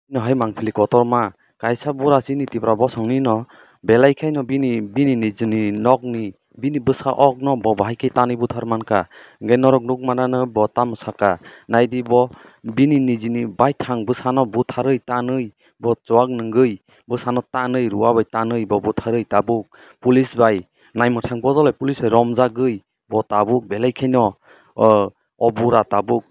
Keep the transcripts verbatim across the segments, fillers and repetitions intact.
Ino hai mangpili kotorma, kaisa bura chini Tipra bosongni no, belai khe no bini, bini nijini nokni, bini bwsa ok no bo bahai khe tanwi buthar mankha. Hwnkhe norok nukmano bo tamo sakha, naidi bo bini nijini baithang bwsano butharwi tanwi, bo chuak nwngwi, bwsano tanwi, rua bai tanwi bo butharwi tabuk police bai naimwthang bodolai police bai romjagwi bo tabuk belai kheno, o, o bura tabuk,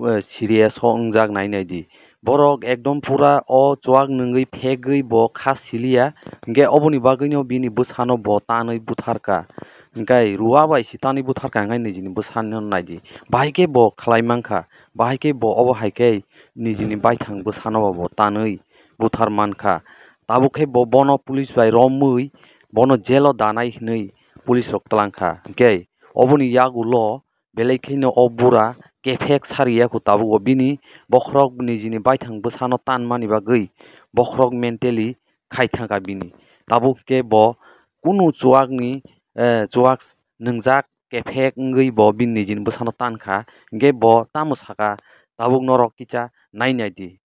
eh, serious o wngjak nai nai di. Borok ekdom pura o chuak nwngwi phegwi bo kha siliya, hwnkhe oboni bagwino bini bwsano bo tanwi butharkha. Hwnkhe rua bai se tanwi butharkha, hwnkhe nijini bwsano nai di. Bahai khe bo khlai mankha, bahai khe bo obo hai khe nijini baithang bwsano bo tanwi buthar mankha. Tabuk khe bo bono police bai romwi bono jail o danai hwnwi police rok twlangkha. Hwnkhe oboni yagulo belai kheno o bura kephek sariya kho tabuk o bini bokhorok nijini baithang bwsano tanmani bagwi bokhorok mentally khai thangkha bini. Tabuk khe bo kunu chuakni, eh, chuak nwngjak kephek wngwi bo bini nijini bwsano tankha, hwnkhe bo tamo sakha, tabuk norok kisa nai nai di.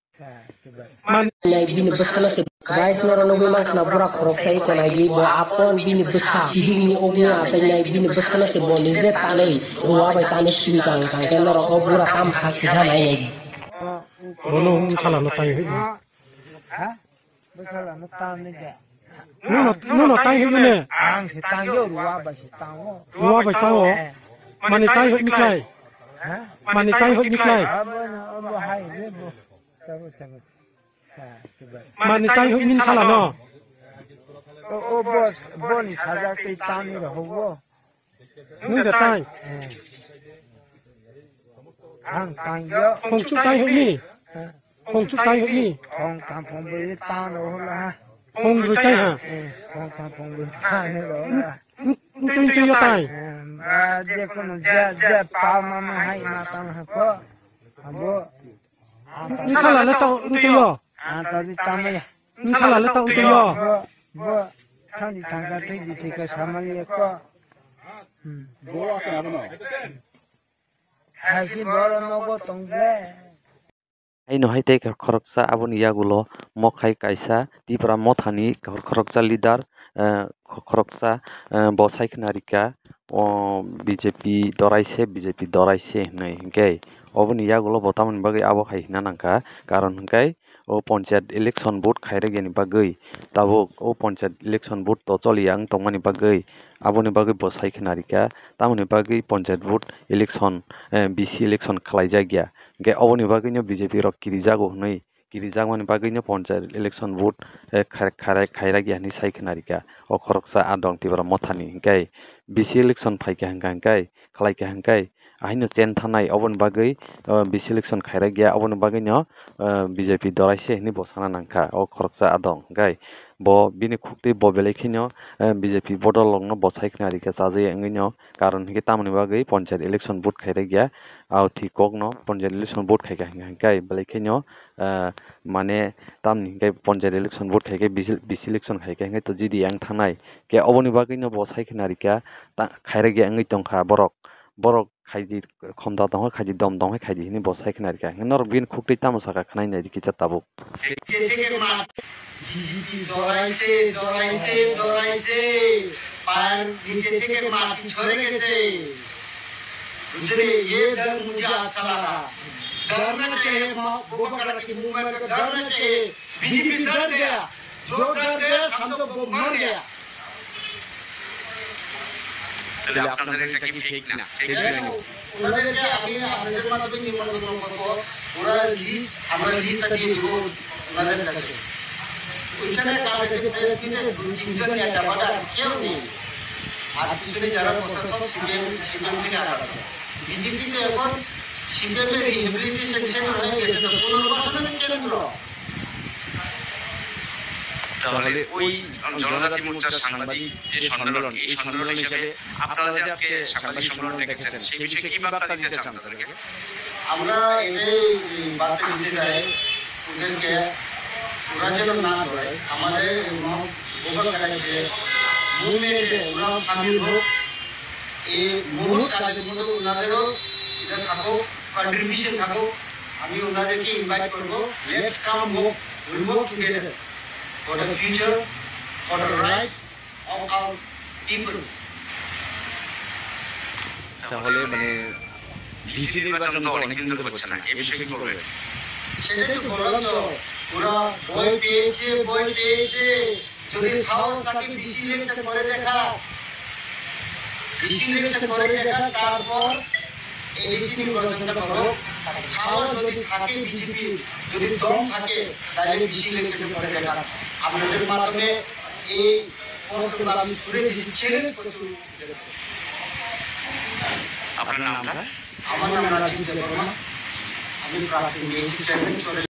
Nai bini bwsano se, guys, norok nugwi mankha na bura khoroksa iko nai di, bo apon bini bwsa, bihikni okni achai nai bini bwsano se bo nije tanwi, rua bai tanwi khibi kang kang khe norok o bura tam sak khiha nai nai di. Bono wng sala no tai hoi. Ha? Bwsala no tanwi de. Nuno, nuno tai hoi ne? Ang se tangyo, rua bai se tango. Rua bai tango? Eh. Mani tai hoi ni klai? Ha? Mani tai hoi ni klai? Abo no, abo hai re bo. Sabo sabo. Sa, kiba. Mani tai hoi nin sala no? O, o, bos, boni sajak tei tani rohogo. Nung da tai? Eh. Ang tangyo. Hong chu tai hoi ni? Ha? Hong chu tai hoi ni? Hong tam hong bui tan rohola. Hong bui tai ha? Eh, hong tam hong bui tan rohola. Ntui ntui yo tai? Eh, ba, je kono, je, je, pa ma ma hai ma tam ha ko. Abo. Nsala le tau ntwi yo. Anta di tamaya. Nsala le tau ntwi yo. Bo, bo, thani thangka tei di thika samani ko. Hmm. Bo ake abono. Hai si boro nogo tongde. Haino hai tei khoroksa aboni yagulo mokhai kaisa Tipra mothani khoroksa leader, eh, khoroksa, eh, bo sai khna rikha, o B J P dorai se, B J P dorai se hinwi. Hinkhe oboni yagulo bo tamoni bagwi abo hai hina nangkha, karon hinkhe o panchayat election vote khairok yani bagwi tabuk o panchayat election vote to choliya wng tongmani bagwi, aboni bagwi bo sai khna rikha, tamoni bagwi panchayat vote election, eh, B C election khlaijak ya. Hinkhe oboni bagwino B J P rok kirijago hinwi kirijakmani bagwino panchayat election vote, eh, khai-, khai-, khairak ya hinwi sai khna rikha o khoroksa adong Tipra mothani. Hinkhe B C election phaikha hinkha hinkhe, khlaikha hinkhe, ahaino chen thanai, oboni bagwi, eh, B C election khairak ya, oboni bagwino, eh, B J P dorai se hinwi bo sana nangkha o khoroksa adong. Hinkhe bo bini khuktwi bo belai kheno, eh, B J P bodol rokno bo sai khna rikha chajaya wngwino, karon hinkhe tamoni bagwi panchayat election vote khairak ya, o thwi kokno panchayat election vote khaikha hinkha hinkhe belai kheno, eh, mane tamni hinkhe panchayat election vote khaikhe B C, B C election khaikhe hinkhe to G D A wng thanai. Khe oboni bagwino bo sai khna rikha, ta, khairok ya wngwi tongkha borok, borok khaidi khomda tongkha, khaidi dom tongkha, khaidi hinwi bo sai khna rikha. Hinkhe norok bini khuktwi tamo sakha khwnai nai di kisa tabuk. B J P dorai se, dorai se, dorai se. पैर नीचे से माटी छोड़ के से। मुझे ये दर्द मुझे अच्छा लगा। डरना चाहिए, माँ, वो बकरा की मुंह में डरना चाहिए। बीजेपी डर गया। जो डर गया, समझो वो मर गया। তাহলে আপনাদের এটা কি ফেক না? Fake joining. ওনাদেরকে আমি আপনাদের মাধ্যমে নিমন্ত্রণ করবো। ওরা লিস্ট, আমরা লিস্টটা দিয়ে দেবো ওনাদের কাছে। ওইখানে তার কাছে প্রেস মিটে দুই তিনজন অ্যাডাপ্টার, কেউ নেই। আর পিছনে যারা প্রশাসন, সিপিএম, সিপিএম থেকে আলাদা। বিজেপি তো এখন সিপিএম এর রিহেবিলিটেশন সেন্টার হয়ে গেছে, তো পুনর্বাসনের কেন্দ্র। তাহলে ওই জনজাতি মোর্চার সাংবাদিক যে সম্মেলন, এই সম্মেলন হিসেবে আপনারা যে আজকে সাংবাদিক সম্মেলন ডেকেছেন, সেই বিষয়ে কি বার্তা দিতে চান তাদেরকে? আমরা এটাই বার্তা দিতে চাই ওদেরকে, ওরা যেন না ডরে। আমাদের এই মহ-, বোবা করার যে মুভমেন্টে ওরা সামিল হোক, এই মহৎ কাজের মধ্যে ওনাদেরও এটা থাকুক, কন্ট্রিবিউশন থাকুক। আমি ওনাদেরকে ইনভাইট করবো, let's come move. We work together for the future, for the rights of our people. তাহলে মানে ডিসি নির্বাচন তো অনেকদিন ধরে হচ্ছে না, এই বিষয়ে কি বলবেন? সেটাই তো বললাম তো, ওরা ভয় পেয়েছে, ভয় পেয়েছে। যদি সাহস থাকে ডিসি ইলেকশন করে দেখা, ডিসি ইলেকশন করে দেখা, তারপর এডিসি নির্বাচনটা করো। সাহস যদি থাকে বিজেপি, যদি দম থাকে, তাহলে ডিসি ইলেকশন করে দেখা। আপনাদের মাধ্যমে এই প্রশ্নটা আমি ছুড়ে দিচ্ছি, চ্যালেঞ্জ করছি। আপনার নামটা? আমার নাম রাজীব দেববর্মা। আমি প্রাক্তন ডিএসি চেয়ারম্যান।